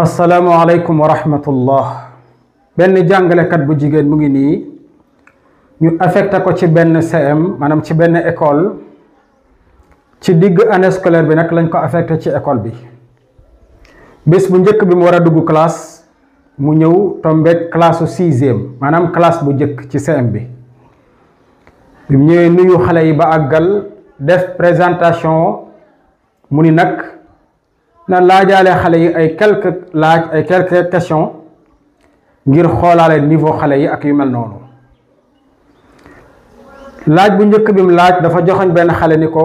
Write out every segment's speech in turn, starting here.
asalaamaaleykum wa rahmatullah. benn jàngalekat bu jigéen mu ngi nii ñu affecté ko ci benn CM maanaam ci benn école ci digg année scolaire bi nag lañ ko affecté ci école bi. bés bu njëkk bi mu war a dugg classe mu ñëw tombeek classe su sixième maanaam classe bu njëkk ci CM bi. bi mu ñëwee nuyu xale yi ba àggal def présentation mu ni nag na laajaale xale yi ay quelques questions ngir xoolaale niveau xale yi ak yu mel noonu. laaj bu njëkk bi mu laaj dafa joxoñ benn xale ni ko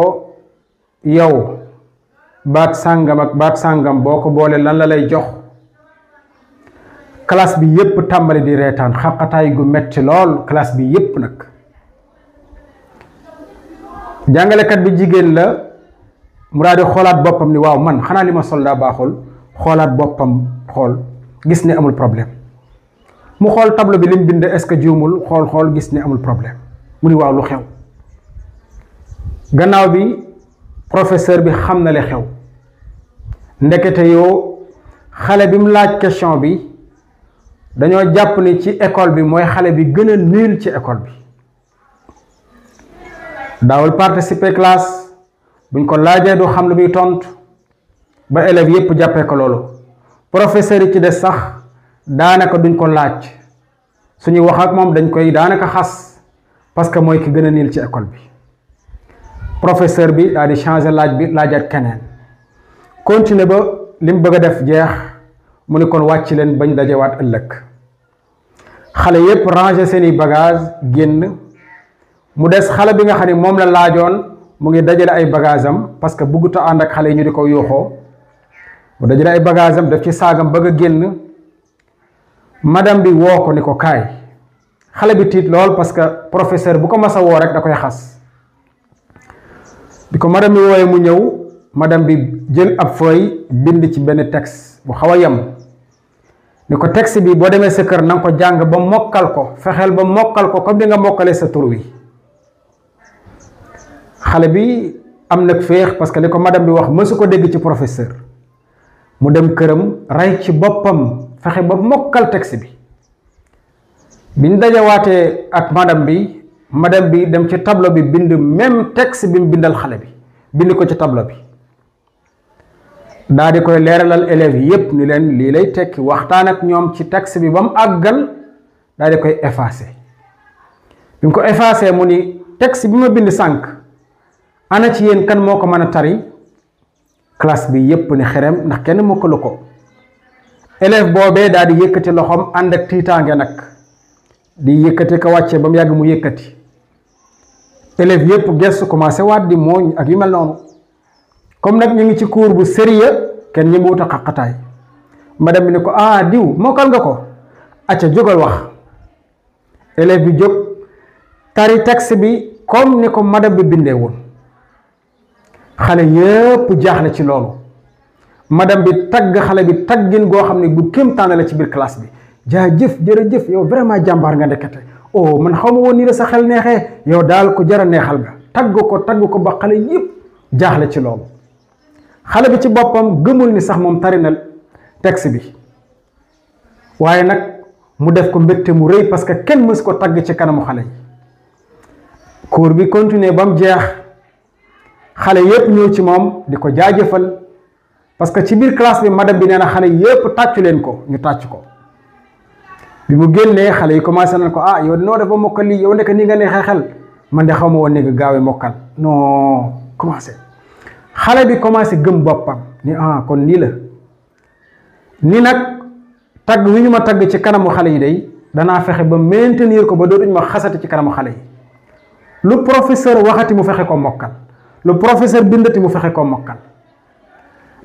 yow baat sàngam ak baat sàngam boo ko boole lan la lay jox. classe bi yépp tàmbali di reetaan xaqataay gu metti lool classe bi yépp nag. jàngalekat bi jigéen la mu daal di xoolaat boppam ni waaw man xanaa li ma sol daa baaxul xoolaat boppam xool gis ni amul problème mu xool tableau bi lim bind est-ce que juumul xool gis ni amul problème mu ni waaw lu xew. gannaaw bi professeur bi xam na li xew ndekete yoo xale bi mu laaj question bi dañoo jàpp ni ci école bi mooy xale bi gën a nul ci école bi. daawul participer classe buñ ko laajee du xam lu muy tontu ba élèves yépp jàppee ko loolu. professeur yi ci des sax daanaka duñ ko laaj suñuy wax ak moom dañ koy daanaka xas parce que mooy ki gën a niil ci école bi. professeur bi daal di changer laaj bi laajaat keneen continuer ba li mu bëgg a def jeex mu ne kon wàcc leen bañ dajewaat ëllëg. xale yépp ranger seeni bagage génn. mu des xale bi nga xam ne moom la laajoon mu ngi dajale ay bagage am parce que bëggut a ànd ak xale yi ñu di ko yuuxoo mu dajale ay bagage am def ci saagam bëgg a génn. madame bi woo ko ni ko kaay. xale bi tiit lool parce que professeur bu ko mas a woo rek da koy xas. bi ko madame bi wooyee mu ñëw madame bi jël ab feuille bind ci benn texte bu xaw a yem ni ko texte bi boo demee sa kër na nga ko jàng ba mokkal ko fexeel ba mokkal ko comme ni nga mokkalee sa tur wi. xale bi am nag féex parce que li ko madame bi wax mësu ko dégg ci professeur mu dem këram rey ci boppam fexe ba mokkal texte bi. biñ dajawaatee ak madame bi dem ci tableau bi bind même texte bi mu bindal xale bi bind ko ci tableau bi daa di koy leeralal élèves yépp ni leen lii lay tekki waxtaan ak ñoom ci texte bi ba mu àggal daa di koy effacer. bi mu ko effacer mu ni texte bi ma bind sànq ana ci yéen kan moo ko mën a tari. classe bi yépp ni xerem ndax kenn mokkalu ko. élève boobee daal di yëkkati loxoom ànd ak tiitaange nag di yëkkati ko wàcce ba mu yàgg mu yëkkati. élève yépp gestu commencé waat di mooñ ak yu mel noonu comme nag ñu ngi ci cours bu sérieux kenn ñi mu wut a xaqataay. madame bi ni ko diw mokkal nga ko acca jógal wax. élève bi jóg tari texte bi comme ni ko madame bi bindee woon. xale yépp jaaxle ci loolu. madame bi tagg xale bi taggin goo xam ne bu kéemtaane la ci biir classe bi. jaajëf jërëjëf yow vraiment jàmbaar nga ndekete man xaw ma woon nii la sa xel neexee yow daal ko jar a neexal nga tagg ko ba xale yépp jaaxle ci loolu. xale bi ci boppam gëmul ni sax moom tari na texte bi waaye nag mu def ko mbégte mu rëy parce que kenn mës ko tagg ci kanamu xale yi. cours bi continuer ba mu jeex xale yépp ñëw ci moom di ko jaajëfal parce que ci biir classe bi madame bi nee na xale yépp tàccu leen ko ñu tàcc ko. bi mu génnee xale yi commencé nañ ko yow noo def ba mokkal lii yow nekk nii nga neexee xel man de xaw ma woon ne nga gaawee mokkal non commencé. xale bi commencé gëm boppam ni kon nii la ni nag tagg wi ñu ma tagg ci kanamu xale yi day danaa fexe ba maintenir ko ba dootuñu ma xasati ci kanamu xale yi. lu professeur waxati mu fexe ko mokkal lu professeur bindati mu fexe ko mokkal.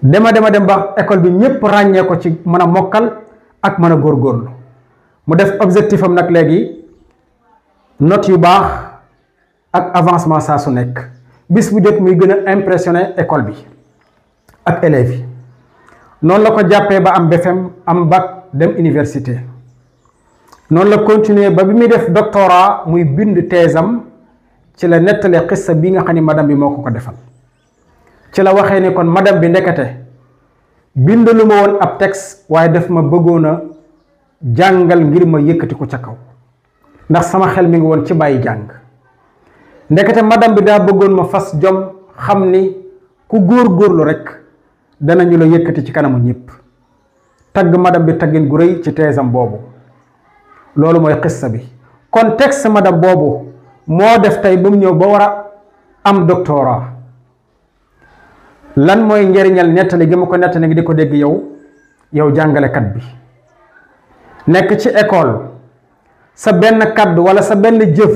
dem ba école bi ñépp ràññee ko ci mën a mokkal ak mën a góorgóorlu. mu def objectif am nag léegi note yu baax ak avancement saa su nekk bis bu jot muy gën a impressionné école bi ak élèves yi. noonu la ko jàppee ba am BFEM am bac dem université. noonu la continuer ba bi muy def doctorat muy bind thèse am ci la nettali xissa bi nga xam ne madame bi moo ko defal. ci la waxee ne kon madame bi ndekete bindalu ma woon ab texte waaye daf ma bëggoon a jàngal ngir ma yëkkati ko ca kaw ndax sama xel mi ngi woon ci bàyyi jàng. ndekete madame bi daa bëggoon ma fas jom xam ni ku góor-góorlu rek danañu la yëkkati ci kanamu ñëpp. tagg madame bi taggin gu rëy ci teesam boobu. loolu mooy xissa bi. kon texte madame boobu moo def tey ba mu ñëw ba war a am doctorat. lan mooy njëriñal nettali gi ma ko nettali ngi di ko dégg yow jàngalekat bi nekk ci école sa benn kaddu wala sa benn jëf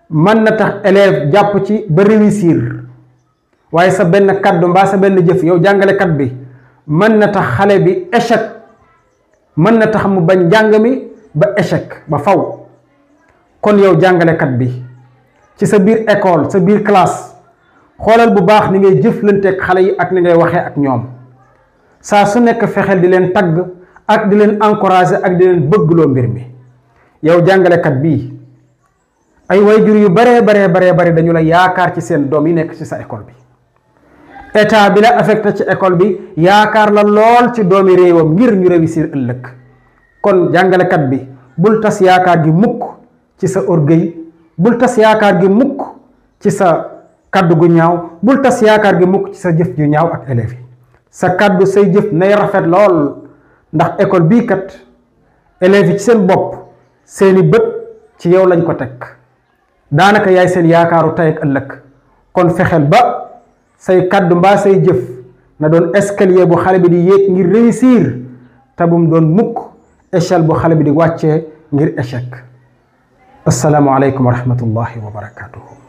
mën na tax élève jàpp ci ba réussir waaye sa benn kaddu mbaa sa benn jëf yow jàngalekat bi mën na tax xale bi échec mën na tax mu bañ njàng mi ba échec ba faw. kon yow jàngalekat bi ci sa biir école sa biir classe xoolal bu baax ni ngay jëflanteeg xale yi ak ni ngay waxee ak ñoom saa su nekk fexeel di leen tagg ak di leen encourager ak di leen bëggloo mbir mi. yow jàngalekat bii ay wayjur yu bare dañu la yaakaar ci seen doom yi nekk ci sa école bi. état bi la affecté ci école bi yaakaar la lool ci doomi réewam ngir ñu réussir ëllëg. kon jàngalekat bi bul tas yaakaar gi mukk ci sa orgueil, bul tas yaakaar gi mukk ci sa kaddu gu ñaaw, bul tas yaakaar gi mukk ci sa jëf ju ñaaw ak élèves yi. sa kaddu say jëf nay rafet lool ndax école bii kat élèves yi ci seen bopp seeni bët ci yow lañ ko teg daanaka yaay seen yaakaaru tey ak ëllëg. kon fexeel ba say kaddu mbaa say jëf na doon escalier bu xale bi di yéeg ngir réussir te bum doon mukk échelle bu xale bi di wàccee ngir échec. assalaamu aleykum wa rahmatullahi wa barakatuhu.